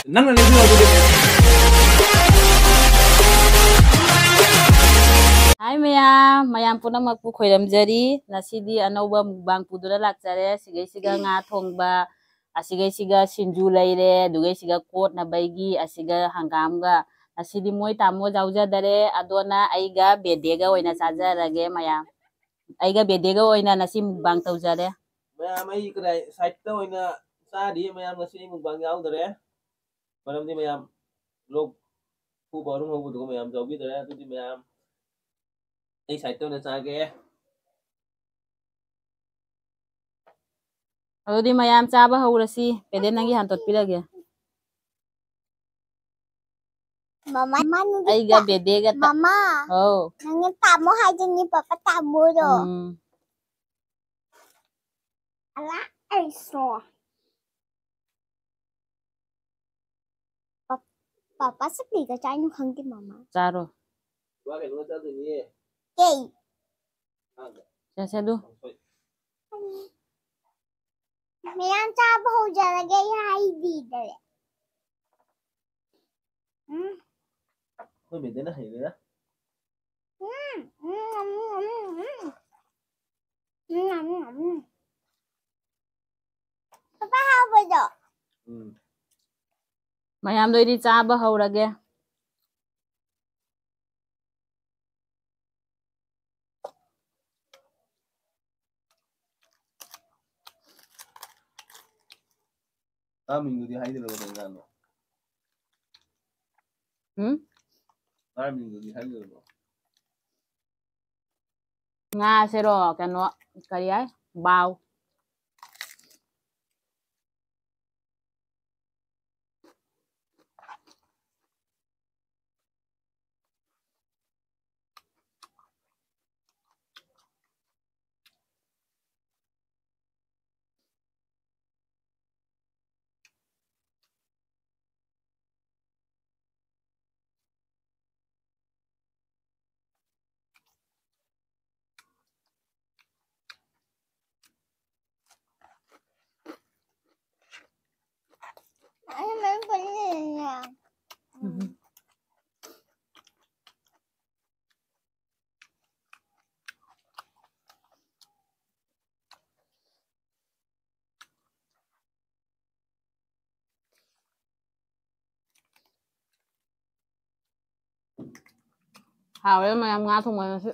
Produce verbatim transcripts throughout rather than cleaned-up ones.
ꯅꯪꯅ ꯂꯩꯕꯤꯌꯣ ꯑꯗꯨꯗꯤ꯫ ꯍꯥꯏ ꯃꯌꯥꯝ, ꯃꯌꯥꯝ ꯄꯨꯝꯅꯃꯛꯄꯨ ꯈꯣꯏꯔꯝꯖꯔꯤ꯫ ꯉꯁꯤꯗꯤ ꯑꯅꯧꯕ mukbang ꯄꯨꯗꯨꯅ ꯂꯥꯛꯆꯔꯦ꯫ ꯁꯤꯒꯩꯁꯤꯒ ꯉꯥ ꯊꯣꯡꯕ, ꯑꯁꯤꯒꯩꯁꯤꯒ ꯁꯤꯡꯖꯨ ꯂꯩꯔꯦ, ꯑꯗꯨꯒꯩꯁꯤꯒ ꯀꯣꯠꯅꯕꯒꯤ, ꯑꯁꯤꯒ ꯍꯪꯒꯥꯝꯒ꯫ ꯉꯁꯤꯗꯤ ꯃꯣꯏ ꯇꯥꯃꯣ ꯌꯥꯎꯖꯗꯔꯦ, ꯑꯗꯨꯅ ꯑꯩꯒ ꯕꯦꯗꯦꯒ ꯑꯣꯏꯅ ꯆꯥꯖꯔꯒꯦ ꯃꯌꯥꯝ꯫ ꯑꯩꯒ ꯕꯦꯗꯦꯒ ꯑꯣꯏꯅ ꯉꯁꯤ mukbang ꯇꯧꯖꯔꯦ꯫ ꯃꯌꯥꯝ ꯑꯩ ꯀꯗꯥꯏ side ꯇ ꯑꯣꯏꯅ ꯆꯥꯔꯤ, ꯃꯌꯥꯝ ꯉꯁꯤ ꯑꯩ mukbang ꯌꯥꯎꯗꯔꯦ꯫ ꯃꯔꯝꯗꯤ ꯃꯌꯥꯝ ꯂꯣꯛ ꯈꯨꯕ ꯑꯔꯨꯝ ꯍꯧꯕꯗꯨꯒ ꯃꯌꯥꯝ ꯌꯥꯎꯕꯤꯗꯔꯦ꯫ ꯑꯗꯨꯗꯤ ꯃꯌꯥꯝ ꯑꯩ side ꯇ ꯑꯣꯏꯅ ꯆꯥꯒꯦ꯫ ꯑꯗꯨꯗꯤ ꯃꯌꯥꯝ ꯆꯥꯕ ꯍꯧꯔꯁꯤ꯫ ꯕꯦꯗꯦ, ꯅꯪꯒꯤ ꯍꯥꯟ ꯇꯣꯠꯄꯤꯔꯒꯦ꯫ ꯃꯃꯥ, ꯃꯃꯥ, ꯅꯪꯒꯤ ꯑꯩꯒ ꯇꯥ-, ꯕꯦꯗꯦꯒ ꯇꯥ-, ꯃꯃꯥ, ꯑꯧ꯫ ꯅꯪꯅ ꯇꯥꯃꯣ ꯍꯥꯏꯗꯨꯅꯤ, ꯄꯥꯄꯥ ꯇꯥꯃꯣꯗꯣ꯫ ꯎꯝ꯫ ꯑꯂꯥ, ꯑꯩ ꯁꯣ꯫ ꯄꯥ-, ꯄꯥꯄꯥ ꯁꯤ ꯀꯩꯒ ꯆꯥꯏꯅꯣ ꯈꯪꯗꯦ, ꯃꯃꯥ꯫ ꯆꯥꯔꯣ꯫ ꯀꯩ? ꯆꯥꯁꯦ ꯑꯗꯨ꯫ ꯃꯌꯥꯝ ꯆꯥꯕ ꯍꯧꯖꯔꯒꯦ, ꯑꯩ ꯍꯥꯏꯕꯤꯗꯔꯦ꯫ ꯎꯝ꯫ ꯑꯩꯈꯣꯏ ꯃꯦꯗꯦꯅ ꯍꯩꯔꯦꯗ꯫ ꯎꯝ, ꯎꯝ, ꯎꯝ, ꯎꯝ, ꯎꯝ꯫ ꯎꯝ, ꯎꯝ, ꯎꯝ꯫ ꯄꯥꯄꯥ ꯍꯥꯎꯕꯗꯣ꯫ ꯎꯝ꯫ ꯃꯌꯥꯝꯗꯣ ꯑꯩꯗꯤ ꯆꯥꯕ ꯍꯧꯔꯒꯦ꯫ ꯉꯥ ꯃꯤꯡꯗꯨꯗꯤ ꯍꯥꯏꯗ꯭ꯔꯕ ꯀꯩꯅꯣ ꯉꯥꯅꯣ? ꯎꯝ? ꯉꯥ ꯃꯤꯡꯗꯨꯗꯤ ꯍꯥꯏꯗ꯭ꯔꯕꯣ? ꯉꯥꯁꯦꯔꯣ, ꯀꯩꯅꯣ, ꯀꯔꯤ ꯍꯥꯏ? ꯕꯥꯎ꯫ ꯑꯩ ꯃꯌꯥꯝ ꯄꯨꯟꯅ ꯂꯩꯔꯤꯅꯦ꯫ ꯎꯝ꯫ ꯍꯥꯎꯋꯦ ꯃꯌꯥꯝ ꯉꯥ ꯊꯣꯡꯕ ꯉꯁꯤ꯫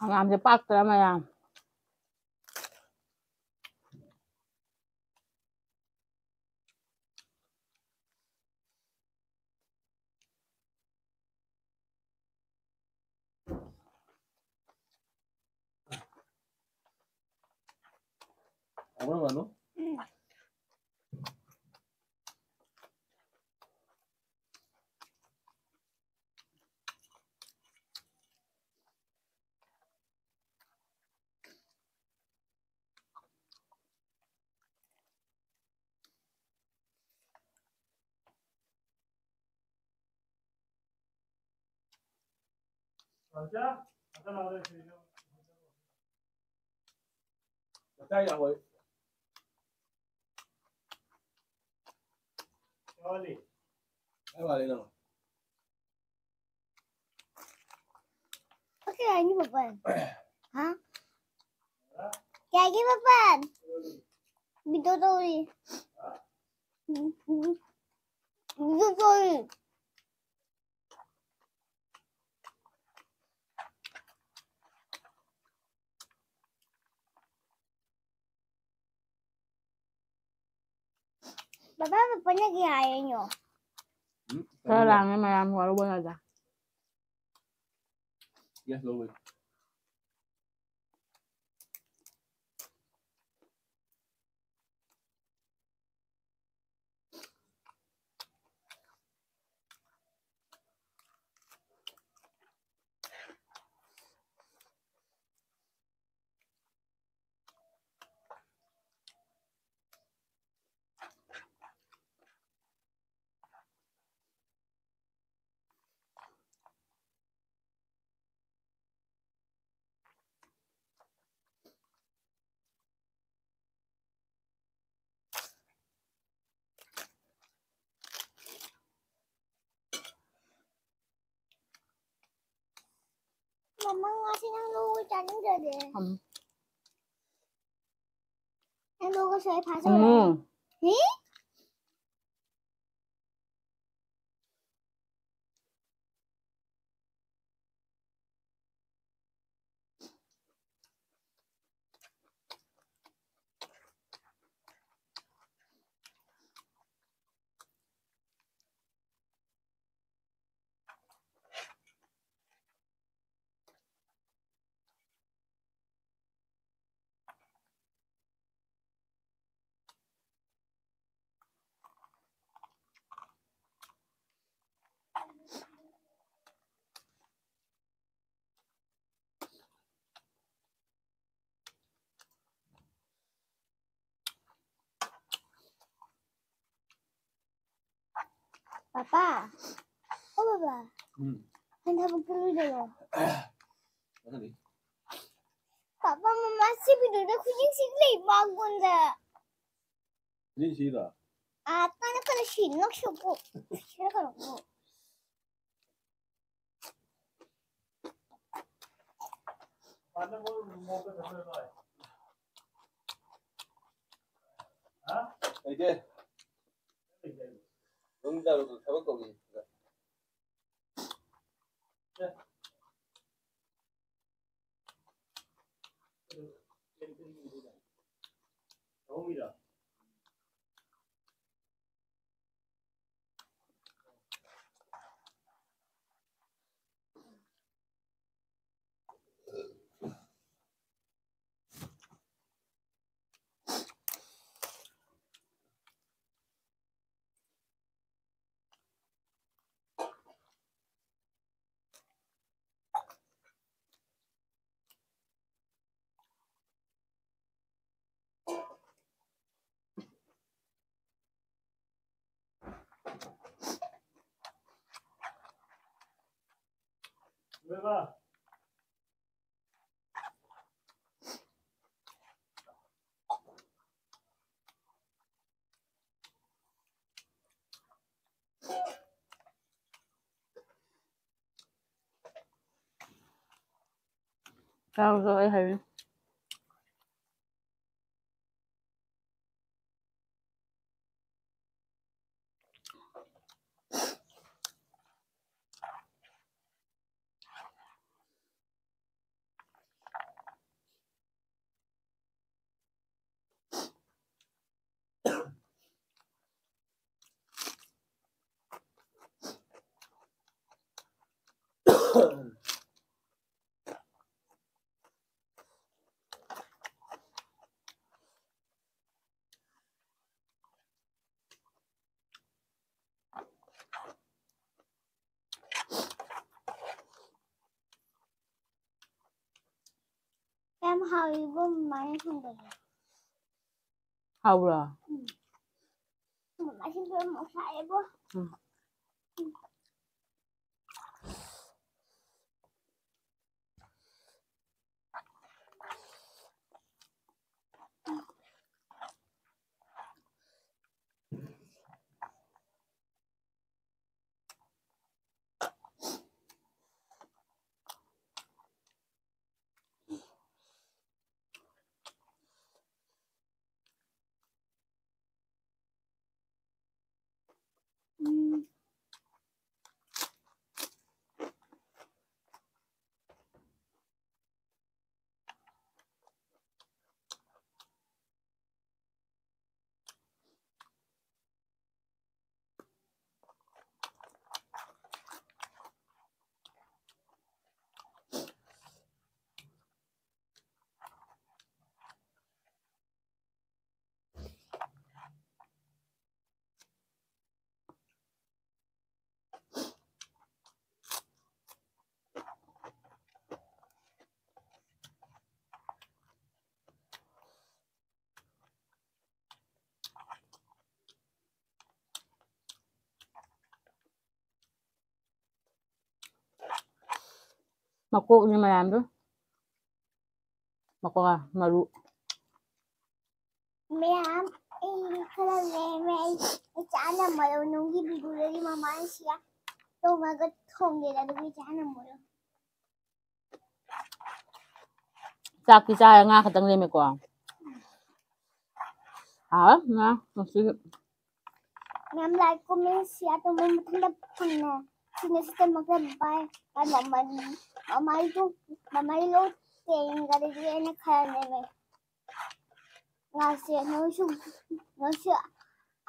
ꯍꯪꯒꯥꯝꯁꯦ ꯄꯥꯛꯇ꯭ꯔꯥ ꯃꯌꯥꯝ? Okay, ini papan. Hah? Kayak gini papan. Video story. Video story. Baba, bapaknya gaya nyo. Hmm? Kaya lang, eh, mayam, wala, wala da. Yes, ꯂꯧꯕꯩ꯫ ꯃꯃꯥ, ꯉꯁꯤ ꯅꯪ ꯂꯧꯕ ꯆꯥꯅꯤꯡꯗ꯭ꯔꯗꯤ? ꯎꯝ꯫ ꯅꯪ ꯂꯧꯕꯁꯨ ꯑꯩ ꯐꯥꯖꯧꯔꯦ꯫ ꯎꯝ꯫ ꯍꯤ? ꯄꯥꯄꯥ, ꯑꯣ ꯕꯥꯕꯥ, ꯎꯝ꯫ ꯍꯟꯗꯛ ꯊꯕꯛ ꯆꯠꯂꯨꯏꯗꯅ꯫ ꯆꯠꯂꯨꯏ꯫ ꯄꯥꯄꯥ, ꯃꯃꯥ ꯁꯤ ꯚꯤꯗꯤꯑꯣꯗ ꯈꯨꯖꯤꯟ ꯁꯤꯛ ꯂꯩ ꯃꯉꯣꯟꯗ꯫ ꯈꯨꯖꯤꯟ ꯁꯤꯛꯏꯔꯣ? ꯑꯥ, ꯀꯟꯅ ꯀꯟꯅ ꯁꯤꯛꯏ, ꯅꯪꯁꯨ ꯀꯣ꯫ ꯁꯤꯔ ꯀꯩꯅꯣ ꯀꯣ꯫ ꯂꯩꯇꯦ꯫ ꯅꯨꯡꯗꯥꯡ ꯊꯕꯛ ꯇꯧꯔꯤ꯫ ꯆꯥꯔꯁꯨ ꯑꯩ ꯍꯩꯅꯤ꯫ ꯌꯥꯝ ꯍꯥꯎꯋꯤꯕꯣ, ꯃꯃꯥꯅ ꯊꯣꯡꯕꯁꯦ꯫ ꯍꯥꯎꯕ꯭ꯔꯣ? ꯎꯝ꯫ ꯃꯃꯥꯁꯤꯡꯁꯨ ꯌꯥꯝ ꯃꯣꯔꯣꯛ ꯁꯥꯏꯌꯦꯕꯣ꯫ ꯎꯝ꯫ ꯎꯝ꯫ ꯃꯀꯣꯛꯅꯤ ꯃꯌꯥꯝꯗꯣ꯫ ꯃꯀꯣꯛ, ꯃꯔꯨ꯫ ꯃꯌꯥꯝ, ꯑꯩ ꯈꯔ ꯂꯦꯝꯃꯦ꯫ ꯑꯩ, ꯑꯩ ꯆꯥꯅꯕ ꯅꯨꯡꯒꯤ ꯕꯤꯗꯨꯗꯒꯤ ꯃꯃꯥꯅ ꯁꯤꯌꯥ ꯇꯧꯔꯒ ꯊꯣꯡꯒꯦꯔꯥ, ꯑꯗꯨꯒꯤ ꯆꯥꯅꯕ꯫ ꯆꯥꯛꯇꯤ ꯆꯥꯔꯦ, ꯉꯥ ꯈꯛꯇꯪ ꯂꯦꯝꯃꯦꯀꯣ꯫ ꯍꯥꯎ, ꯉꯥ ꯉꯁꯤꯗꯤ꯫ ꯃꯌꯥꯝ like, comment, share ꯇꯧꯕ ꯃꯊꯪꯗ ꯐꯪꯅ ꯁꯤꯅ ꯁꯤꯗꯃꯛꯇ ꯕꯥꯏ꯫ ꯃꯃꯥꯏ, ꯃꯃꯥꯏꯗꯨ, ꯃꯃꯥꯏ ꯂꯣꯏ ꯇꯦꯡꯒꯗꯤ ꯑꯩꯅ ꯈꯔ ꯂꯦꯝꯃꯦ꯫ ꯉꯥꯁꯦ ꯅꯣꯏꯁꯨ, ꯅꯣꯏꯁꯨ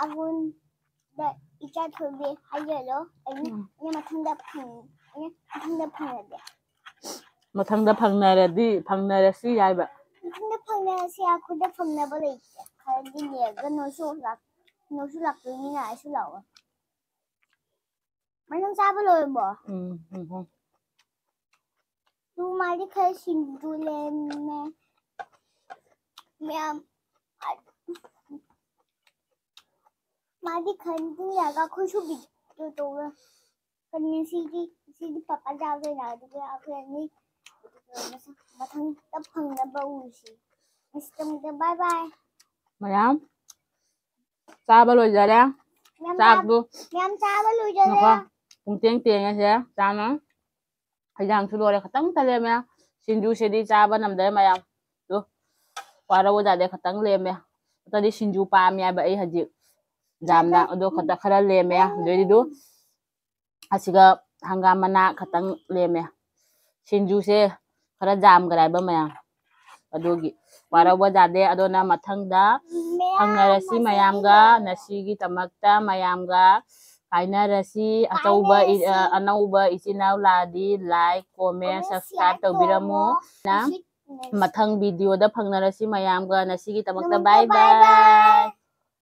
ꯑꯩꯉꯣꯟꯗ ꯏꯆꯥ ꯊꯣꯏꯕꯤ ꯍꯥꯏꯖꯔꯣ꯫ ꯑꯩꯅ, ꯎꯝ꯫ ꯑꯩꯅ ꯃꯊꯪꯗ ꯐꯪ-, ꯑꯩꯅ ꯃꯊꯪꯗ ꯐꯪꯉꯗꯤ꯫ ꯃꯊꯪꯗ ꯐꯪꯅꯔꯗꯤ, ꯐꯪꯅꯔꯁꯤ ꯍꯥꯏꯕ꯫ ꯃꯊꯪꯗ ꯐꯪꯅꯔꯁꯤ, ꯑꯩꯈꯣꯏꯗ ꯐꯪꯅꯕ ꯂꯩꯇꯦ꯫ ꯈꯔꯗꯤ ꯂꯩꯔꯒ ꯅꯣꯏꯁꯨ ꯂꯥꯛ-, ꯅꯣꯏꯁꯨ ꯂꯥꯛꯇꯣꯏꯅꯤꯅ ꯑꯩꯁꯨ ꯂꯥꯛꯑꯣ꯫ ꯃꯅꯨꯡ ꯆꯥꯕ ꯂꯣꯏꯔꯕꯣ? ꯎꯝ, ꯎꯝ, ꯎꯝ꯫ ꯇꯨ ꯃꯥꯗꯤ ꯈꯔ ꯁꯤꯡꯖꯨ ꯂꯩꯔꯝꯃꯦ꯫ ꯃꯌꯥꯝ, ꯃꯥꯗꯤ ꯈꯔ ꯅꯤꯡꯁꯤꯡꯂꯒ ꯑꯩꯈꯣꯏꯁꯨ video ꯇꯧꯔ-, ꯀꯔꯤ ꯁꯤꯗꯤ, ꯁꯤꯗꯤ ꯄꯄꯥ ꯆꯥꯗꯣꯏꯅ, ꯑꯗꯨꯒ ꯑꯩꯈꯣꯏ ꯑꯅꯤ ꯃꯊꯪꯗ ꯐꯪꯅꯕ ꯎꯁꯤ꯫ ꯃꯁꯤꯗꯃꯛꯇ bye bye꯫ ꯃꯌꯥꯝ ꯆꯥꯕ ꯂꯣꯏꯖꯔꯦ꯫ ꯃꯌꯥꯝ ꯆꯥꯛꯇꯨ ꯆꯥ-, ꯃꯌꯥꯝ ꯆꯥꯕ ꯂꯣꯏꯖꯔꯦ꯫ ꯉꯥꯏꯈꯣ꯫ ꯄꯨꯡꯇꯦꯡ ꯇꯦꯡꯉꯁꯦ ꯆꯥꯅ꯫ ꯍꯩꯖꯥꯡꯁꯨ ꯂꯣꯏꯔꯦ, ꯈꯇꯪ ꯂꯦꯝꯃꯦ꯫ ꯁꯤꯡꯖꯨꯁꯤꯗꯤ ꯆꯥꯕ ꯅꯝꯗꯔꯦ ꯃꯌꯥꯝ꯫ ꯇꯨ, ꯋꯥꯔꯧꯕ ꯌꯥꯗꯦ, ꯈꯇꯪ ꯂꯦꯝꯃꯦ꯫ ꯑꯗꯨꯗꯤ ꯁꯤꯡꯖꯨ ꯄꯥꯝꯃꯦ ꯍꯥꯏꯕ ꯑꯩ ꯍꯧꯖꯤꯛ꯫ ꯌꯥꯝꯅ, ꯑꯗꯣ ꯈꯛꯇ ꯈꯔ ꯂꯦꯝꯃꯦ꯫ ꯑꯗꯨꯏꯗꯨ ꯑꯁꯤꯒ ꯍꯪꯒꯥꯝ ꯃꯅꯥ ꯈꯛꯇꯪ ꯂꯦꯝꯃꯦ꯫ ꯁꯤꯡꯖꯨꯁꯦ ꯈꯔ ꯌꯥꯝꯈ꯭ꯔꯦ ꯍꯥꯏꯕ ꯃꯌꯥꯝ꯫ ꯑꯗꯨꯒꯤ ꯋꯥꯔꯧꯕ ꯌꯥꯗꯦ꯫ ꯑꯗꯨꯅ ꯃꯊꯪꯗ ꯐꯪꯅꯔꯁꯤ ꯃꯌꯥꯝꯒ꯫ ꯉꯁꯤꯒꯤꯗꯃꯛꯇ ꯃꯌꯥꯝꯒ ꯀꯥꯏꯅꯔꯁꯤ꯫ ꯑꯆꯧꯕ ꯏ-, ꯑ, ꯑꯅꯧꯕ ꯏꯆꯤꯟ ꯏꯅꯥꯎ ꯂꯥꯛꯑꯗꯤ like, comment, subscribe ꯇꯧꯕꯤꯔꯝꯃꯨ꯫ ꯃꯊꯪ video ꯗ ꯐꯪꯅꯔꯁꯤ ꯃꯌꯥꯝꯒ꯫ ꯉꯁꯤꯒꯤꯗꯃꯛꯇ bye bye꯫